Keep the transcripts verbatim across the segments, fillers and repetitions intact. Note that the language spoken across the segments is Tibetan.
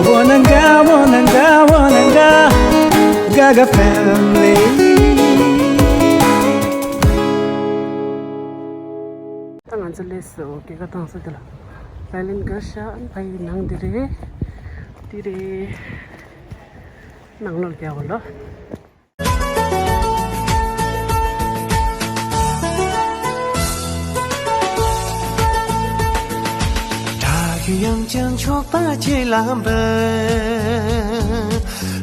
Wananga, wananga, wananga, Gaga family. ད་ང་ཚོ་སླེབས་སོང་། སྐྱེད་ཀ་བཏང་ས་དེ་ལ། ཝའི་ལིན་སྒར་ཤག་ཕ་ཡི་ནང་དེ་རེད། དེ་རེད། ནང་ལོགས་རྒྱག་གོ་ལོ། དྲག་ཤུལ་ཡང་ཅིན་ཕྱོགས་པ་ཁྱེད་ལ་འབུལ།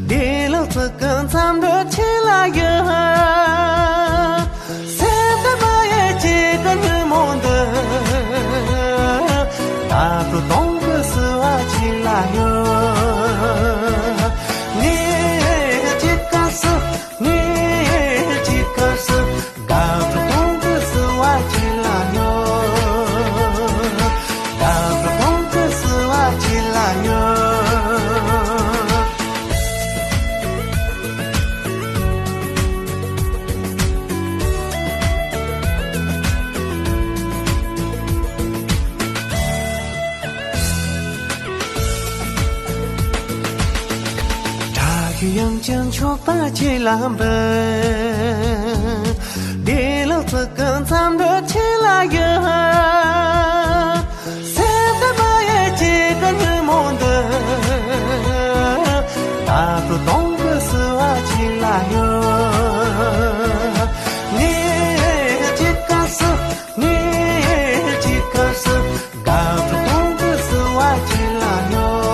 བདེ་ལོ་ཚིག་གི་མཚམས་འདྲི་ཁྱེད་ལ་ཡོད། སེམས་དུ་མ་ཡི་ཁྱེད་ཀྱི་ཉིན་མོ་འདི། ད་དུ་གཏོང་གི་བསུ་བ་ཁྱེད་ལ་ཡོད། ངས་ཁྱེད་ཀྱི་བསུ། ངས་ཁྱེད་ཀྱི་བསུ། དགའ་སྤྲོ་གཏོང་གི་བསུ་བ་ཁྱེད་ལ་ཡོད། དགའ་སྤྲོ་གཏོང་གི་བསུ་བ་ཁྱེད་ལ་ཡོད། དྲག་ཤུལ་ཡང་ཅིན་ཕྱོགས་པ་ཁྱེད་ལ་འབུལ། བདེ་ལོ་ཚིག་གི་མཚམས་འདྲི་ཁྱེད་ལ་ཡོད། སེམས་དུ་མ་ཡི་ཁྱེད་ཀྱི་ཉིན་མོ་འདི། ད་དུ་གཏོང་གི་བསུ་བ་ཁྱེད་ལ་ཡོད། ངས་ཁྱེད་ཀྱི་བསུ། ངས་ཁྱེད་ཀྱི་བསུ། དགའ་སྤྲོ་གཏོང་གི་བསུ་བ་ཁྱེད་ལ་ཡོད།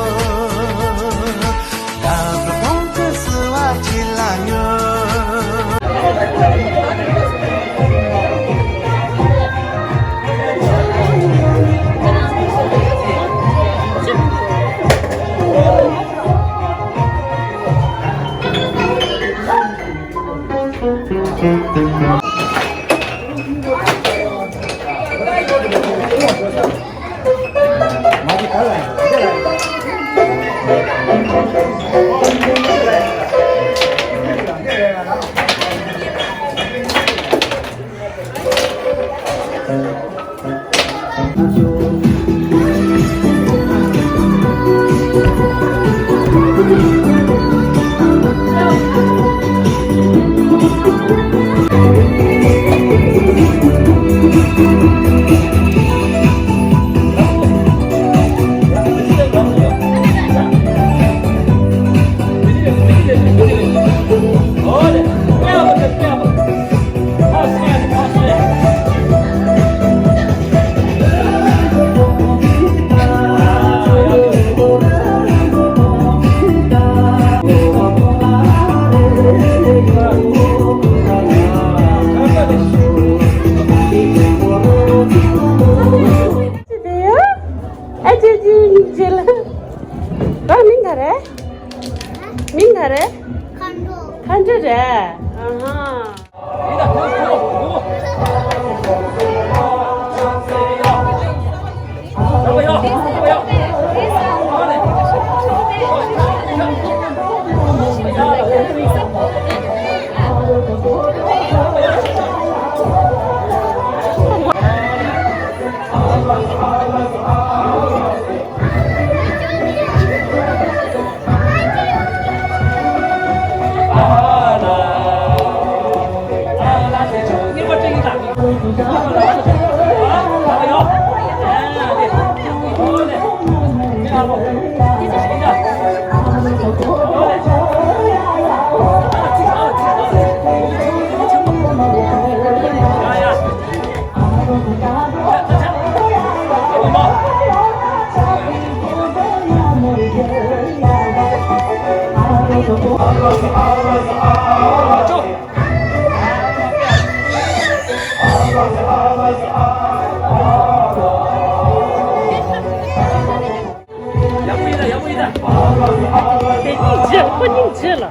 དགའ་སྤྲོ་གཏོང་གི་བསུ་བ་ཁྱེད་ལ་ཡོད། ཨ་ཅེ་ཅེ་མིང་ཅེ་ལ། ཨ་མིང་ག་རེ། མིང་ག་རེ། མཁའ་འགྲོ། མཁའ་འགྲོ་རེད། ཨ་ཧ། ཡག་པོ་ཡིན་ད། ཡག་པོ་ཡིན་ད། དེ་སྙིང་རྗེ་ལ། ཁོ་སྙིང་རྗེ་ལ།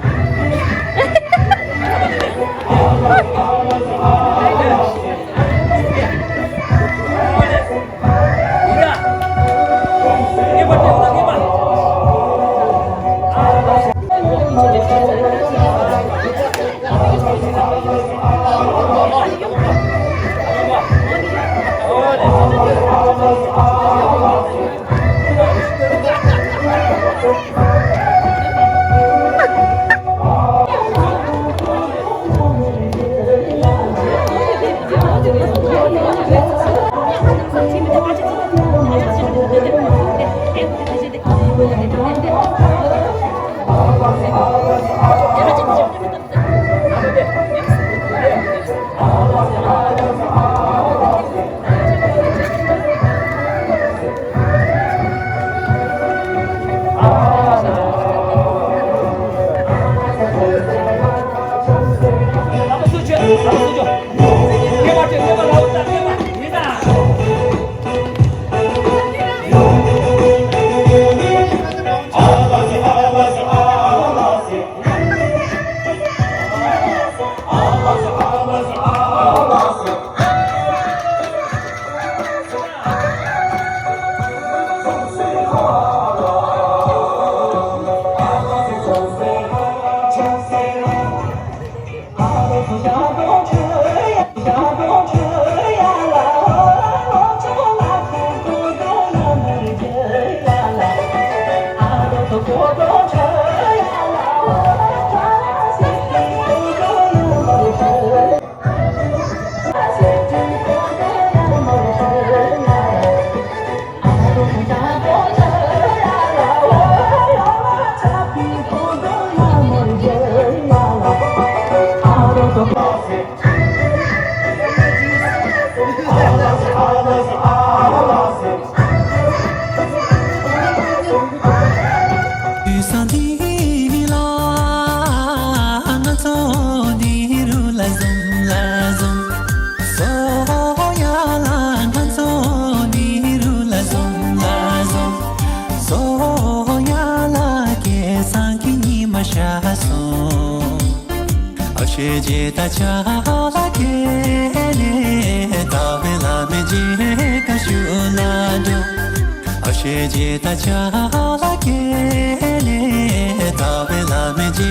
ཨ་ཤེ་ཇེ་ད་ཆ་ལ་ཀེ་ལེ་ད་བེ་ལ་མེ་ཇེ་ཀ་ཤུ་ལ་འགྲོ། ཨ་ཤེ་ཇེ་ད་ཆ་ལ་ཀེ་ལེ་ད་བེ་ལ་མེ་ཇེ་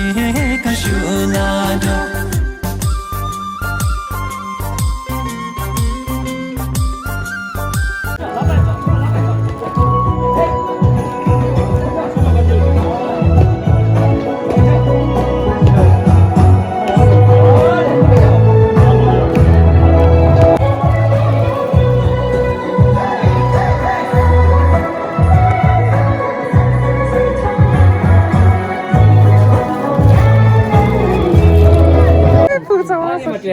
ཀ་ཤུ་ལ་འགྲོ། ཕུག་ཚང་མ་སོང་།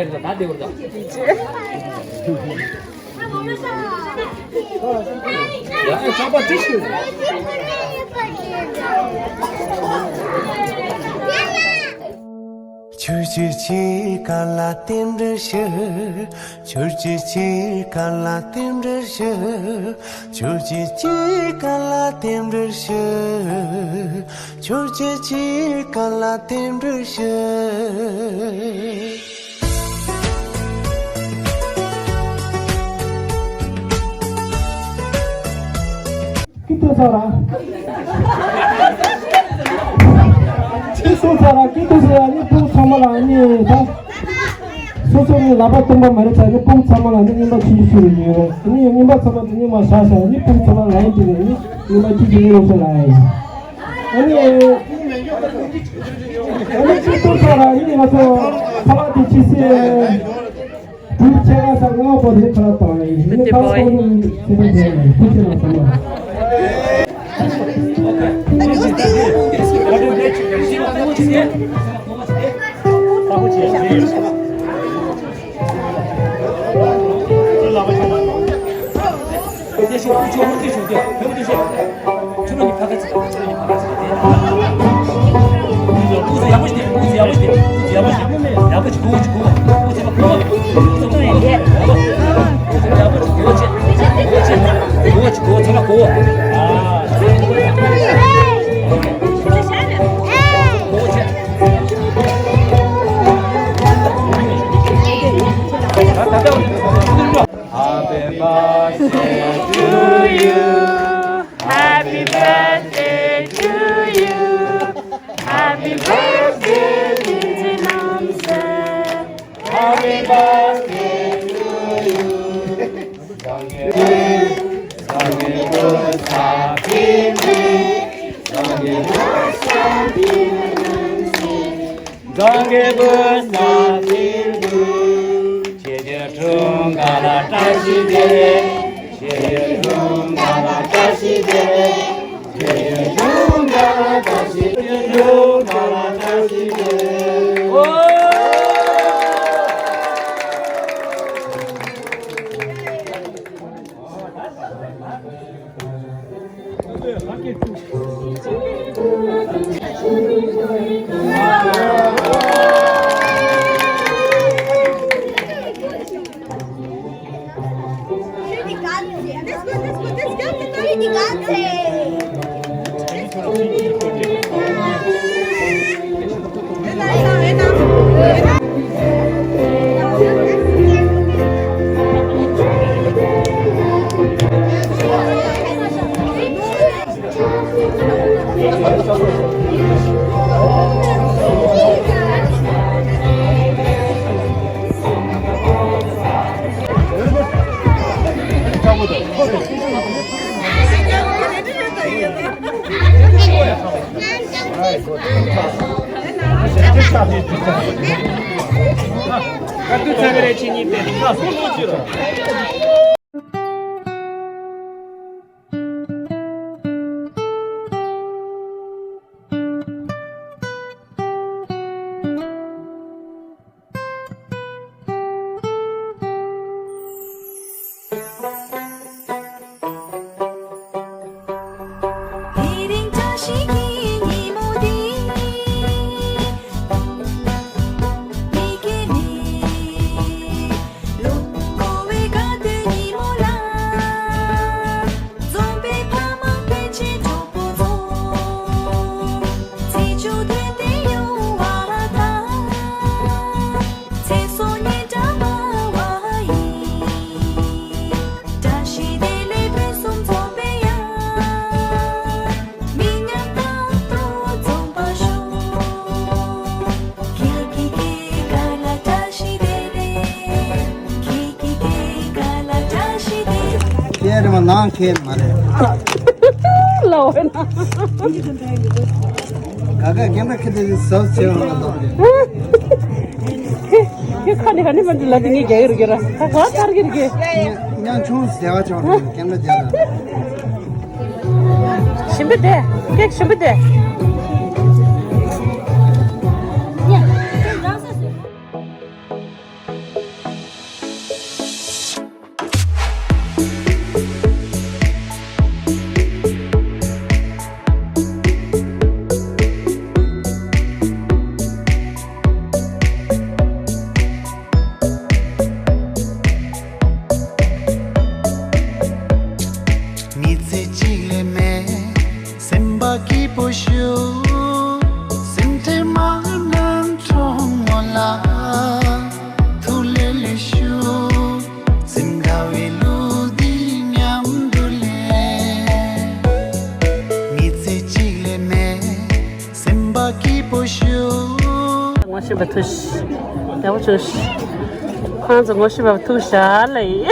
ཁྱོད་ཀྱི་ཅི་ག་ལ་རྟེན་འབྲེལ་ཞུ། ཁྱོད་ཀྱི་ཅི་ག་ལ་རྟེན་འབྲེལ་ཞུ། ཁྱོད་ཀྱི་ཅི་ག་ལ་རྟེན་འབྲེལ་ཞུ། ཁྱོད་ཀྱི་ཅི་ག་ལ་རྟེན་འབྲེལ་ཞུ། ཀི་ཏུ་ས་ར། ཀི་ཏུ་ས་ར། ཀི་ཏུ་ས་ར་ནི་ཕུག་ཚང་མ་ལ་ནི་ད། སོ་སོ་ནི་ལག་པ་སྟོང་པ་མ་རེད་ཚ་ནི་ཕུག་ཚང་མ་ལ་ནི་རྔན་པ་ཆུ་ཆུ་ཆུ་རེ་ཉོས་རེད། ནི་རྔན་པ་ཚང་མ་དེ་ནི་མ་ཤ་ཤ་ནི་ཕུག་ཚང་མ་ལ་ཡིན་དེ་རེད། ནི་རྔན་པ་ཆུ་ཆུ་ནི་ཡོང་ས་ལ་ཡིན། ཨ་ནི། ཨ་ནི་ཅི་ཐུབ་ས་ར་ཡིན་ང་ཚོ་ས་བ་དེ་ཅི་སེ། དུས་ཆེ་ག་ས་ང་པོ་དེ་ཁ་པ་ཡིན་ནི་ཁ་པོ་ནི་ཚེ་བ་དེ་ཡིན་དུས་ཆེ་ག་ས་ང་། Happy birthday to you. Happy birthday to you. Happy birthday, dear Namsa. Happy birthday to you. འཛོམས་པའི་ཕ་མ་ཕན་ཆད་གྲོགས་པོ་ཚོ། ཚེ་མཇུག་དོན་ལྡན་ཡོང་བ་དང་། ཚེ་སྲོག་ཉེན་བྲལ་མ་བ་ཡིན། བཀྲ་ཤིས་བདེ་ལེགས་ཕུན་སུམ་ཚོགས་པའི་ཡང་། མི་ཉམས་རྟག་ཏུ་འཛོམས་པར་ཤོག་ཁྱེད་ཀྱི་སྐྱེས་སྐར་ལ་བཀྲ་ཤིས་བདེ་ལེགས། ཁྱེད་ཀྱི་སྐྱེས་སྐར་ལ་བཀྲ་ཤིས་བདེ་ལེགས། ཁྱེད་རེ་མ་ནང་ཁྱེད་མ་རེད། ལའོ་ན། ག་ག་ཀེམ་ར་ཁྱེད་དེ་ཟབ་ཆེ་བ་མ་གཏོགས། ཁྱེད་ཁ་ནས་ག་ནས་མ་འདྲི་ལ་དེ་ངས་རྒྱག་གི་རུ་གི་ར། ད་ག་ཚར་གི་རུ་གི། ཉ་ཆུང་ཟེར་བ་ཆོག་ཀེམ་ར་རྒྱག་ར། ཞིམ་པོ་དེ། ཀེག་ཞིམ་པོ་དེ། མི་ཚེ་གཅིག་ལས་མེད། སེམས་པ་སྐྱིད་པོ་ཞུ། སེམས་ཁྲལ་མ་གནང་གྲོགས་མོ་ལ། ཐུགས་ལས་ལས་ཞུ། སེམས་དགའ་བའི་ལུགས་འདི་མཉམ་དུ་ལེན། མི་ཚེ་གཅིག་ལས་མེད། སེམས་པ་སྐྱིད་པོ་ཞུ། ངོ་ཤེས་པ་ཐུགས་ཤིག་བདེ་བོ་བྱུང་ཤིག་ཁོང་ཚོ་ངོ་ཤེས་པ་ཐུགས་ཤ་ལ་ཡིན།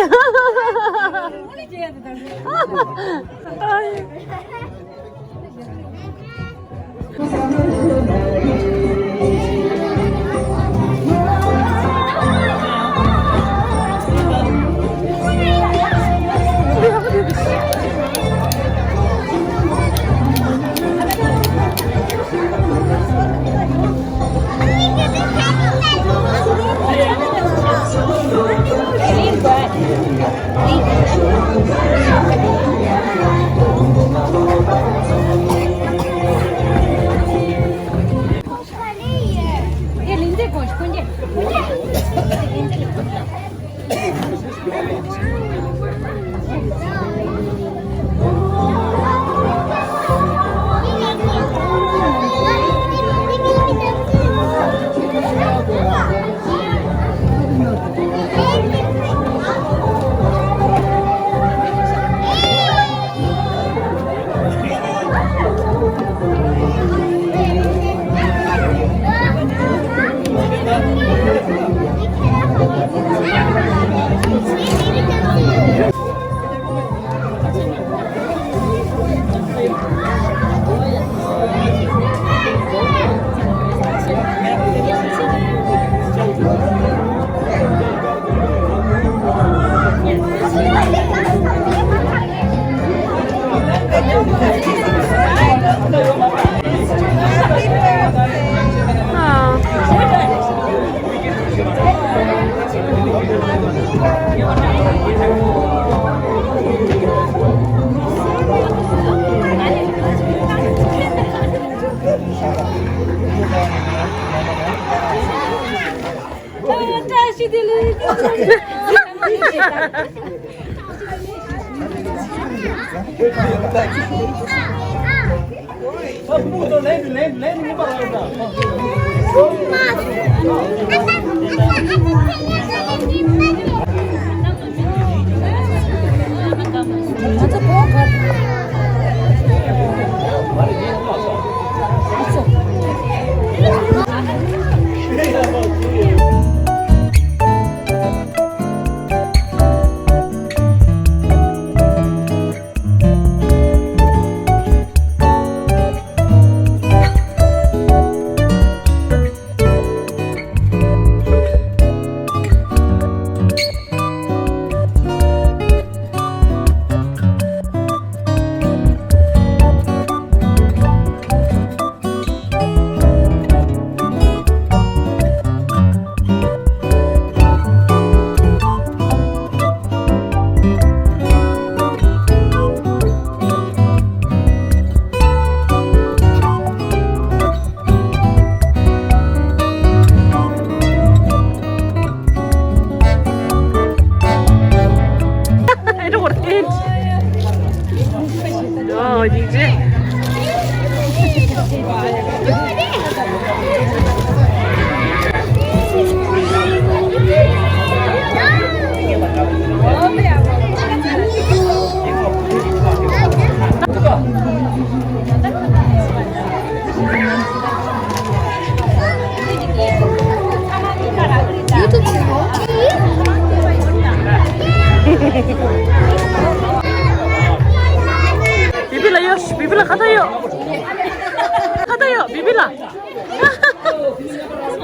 བི་བི་ལ།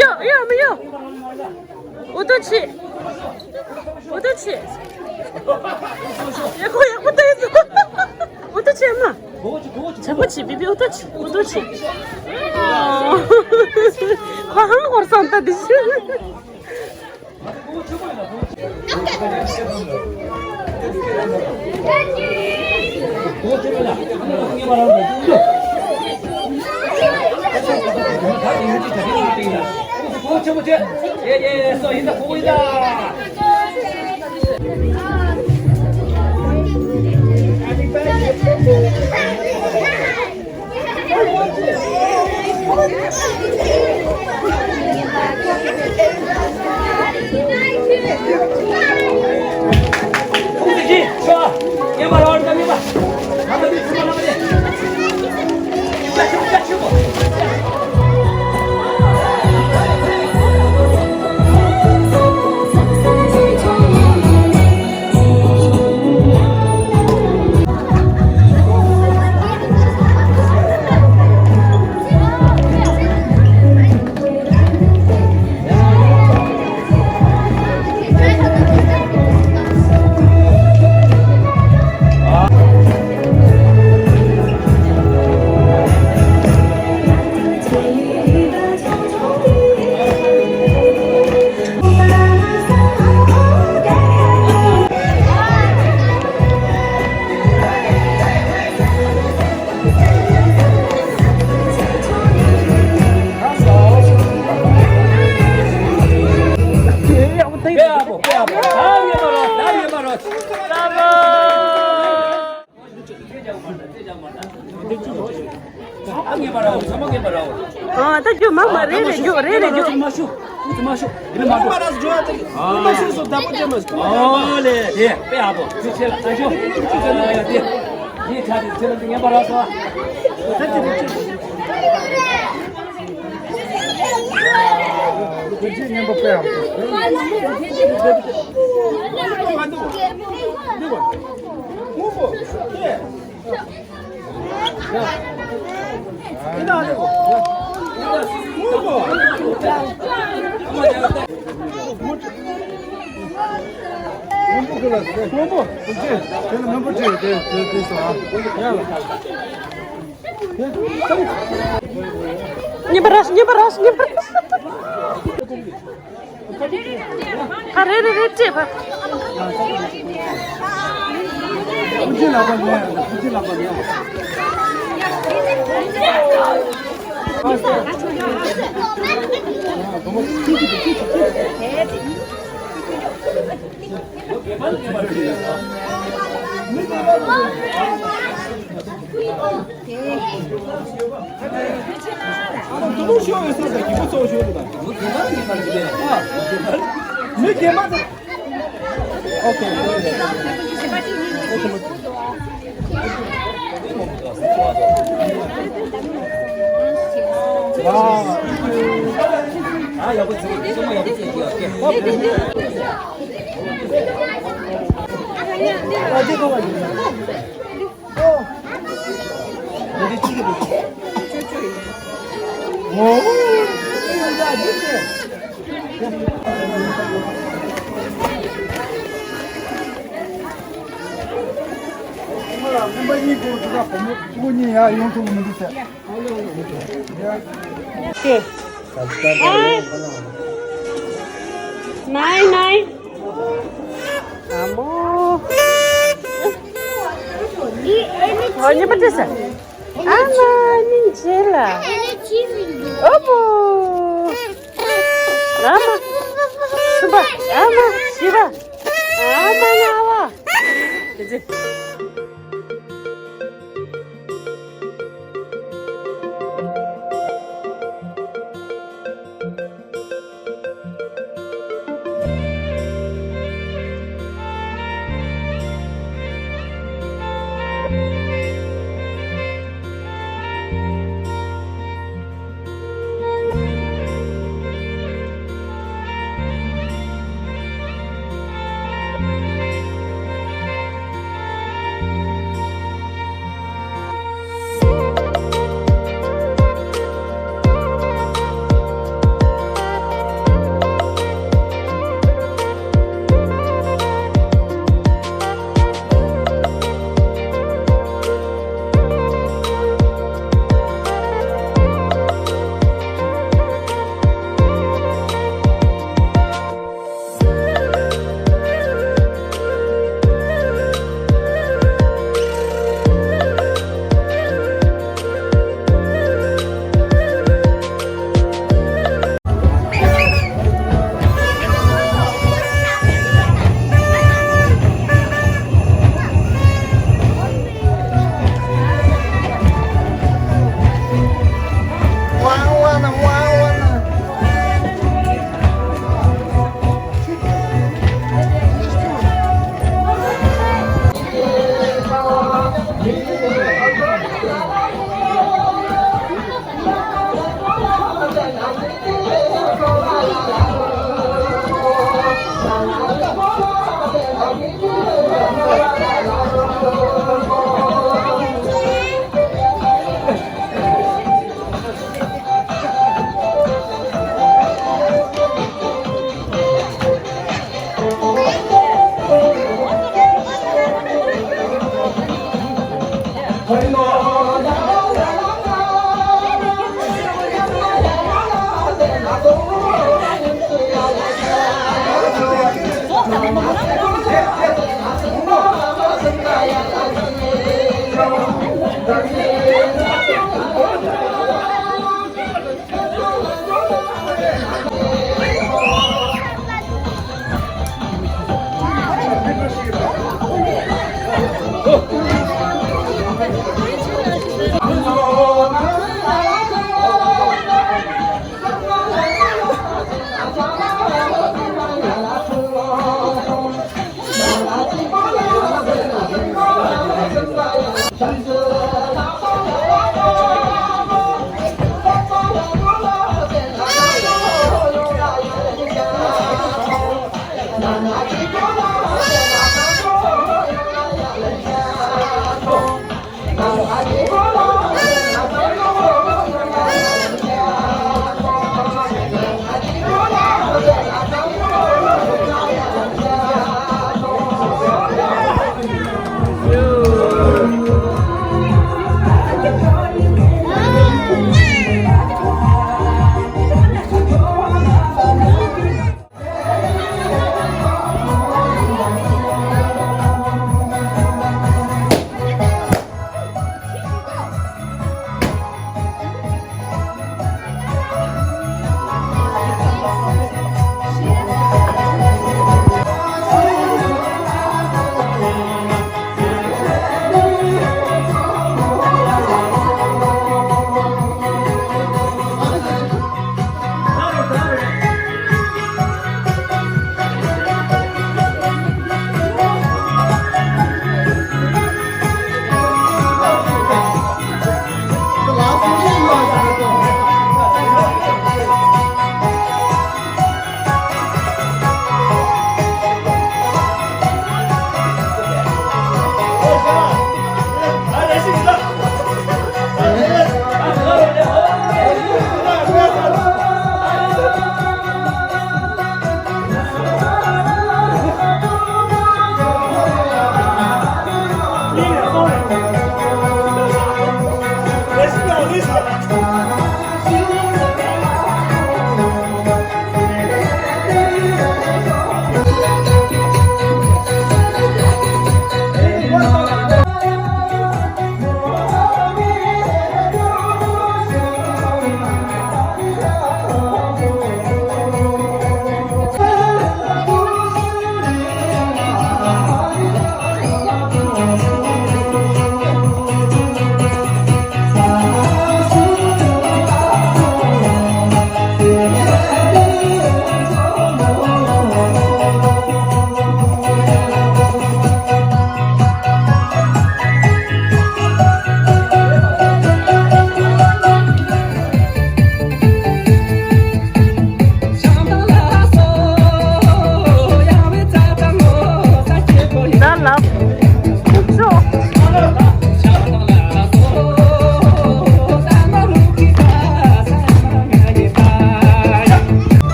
ཡོ་ཡོ་མི་ཡོ། འུ་ཐུག་ཆེ། འུ་ཐུག་ཆེ། ཡག་པོ་ཡག་པོ་ལྟ་ཡི་འདུག་འུ་ཐུག་ཆེ་མ། ཆག་པོ་ཆེ་བི་བི་འུ་ཐུག་ཆེ་འུ་ཐུག་ཆེ། ཁོ་ཧང་ཧོར་སོང་ད་འདི་ཤི། ཨ་ད་རྒྱུ་མ་མ་རེད་རེད་རྒྱུ་རེད་རེད་རྒྱུ། གཉིས་པ་རེད། གཉིས་པ་རེད། གཉིས་པ་རེད། ཨ་རེད་རེད་རེད་སྤྲད་པ། ཨ། ནའི་ནའི། ཨ་མོ། ཨ་ནི་པ་ཏི་ས། ཨ་མ་ནི་ཇེ་ལ། ཨོ་པོ། ཨ་མ། སུམ་པ། ཨ་མ་བཞི་པ། ཨ་མ་ལྔ་པ། ཏི་ཙི།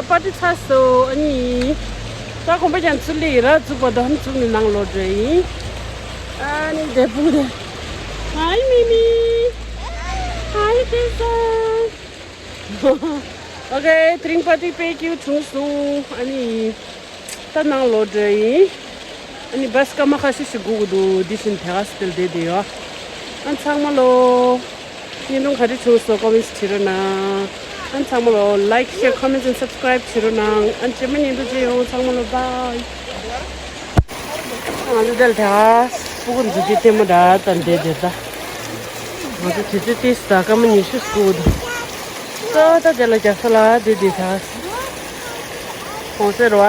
པར་ཊི་ཚར་སོང་། ཨ་ནི། ད་གོམ་པ་ཀྱང་ཚུར་ལི་ར་འཛུགས་པ་དང་འཛུགས་ནས་ནང་ལོག་འགྲོ་ཡིན། ཨ་ནི་དེ་བུ་དེ། Hi Mimi. Hi Jason. Okay, དེ་རིང་པར་ཊི་དཔེ་སྐྱིད་བྱུང་སོང་། ཨ་ནི། ད་ནང་ལོག་འགྲོ་ཡིན། ཨ་ནི་བྷ་སི་སྐར་མ་ཁ་ཤས་ཤིག་སྒུག་དགོས་འདུག་དེ་བཞིན་དེ་ག་སི་ཏེལ་བསྡད་དེ་ཡོད། ཨ་ཚང་མ་ལོ། བརྙན་ཐུང་ག་རེ་བྱུང་སོང་ཀོ་མེན་ཊི་བྲིས་རོགས་གནང་། ཨ་ཚང་མ་ལོ། Like, share, comments and subscribe བྱེད་རོགས་གནང་། ཨ་རྗེས་མ་བརྙན་ཐུང་མཇལ་ཡོང་། ཚང་མ་ལོ་བྷའི། ང་ཚོ་དེ་ལ་དེ་ག་སི་སྤུ་གུ་འཛུལ་རྒྱུ་ལྟད་མོ་འདྲ་ཙམ་བསྡད་དེ་ད། ང་ཚོ་དུས་ཚོད་ཏིས་ད་སྐར་མ་ཉི་ཤུ་སྒུག་འདུག་ད་ད་དེ་ལ་རྒྱ་ས་ལ་བསྡད་དེ་ད། གོང་ཚད་རེད་བ།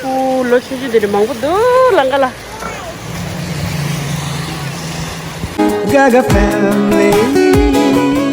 ཨུ་ལོ་ཆུང་ཆུང་དེ་འདྲ་མང་པོ་འདུག་ལང་ཀ་ལ། Gaga family.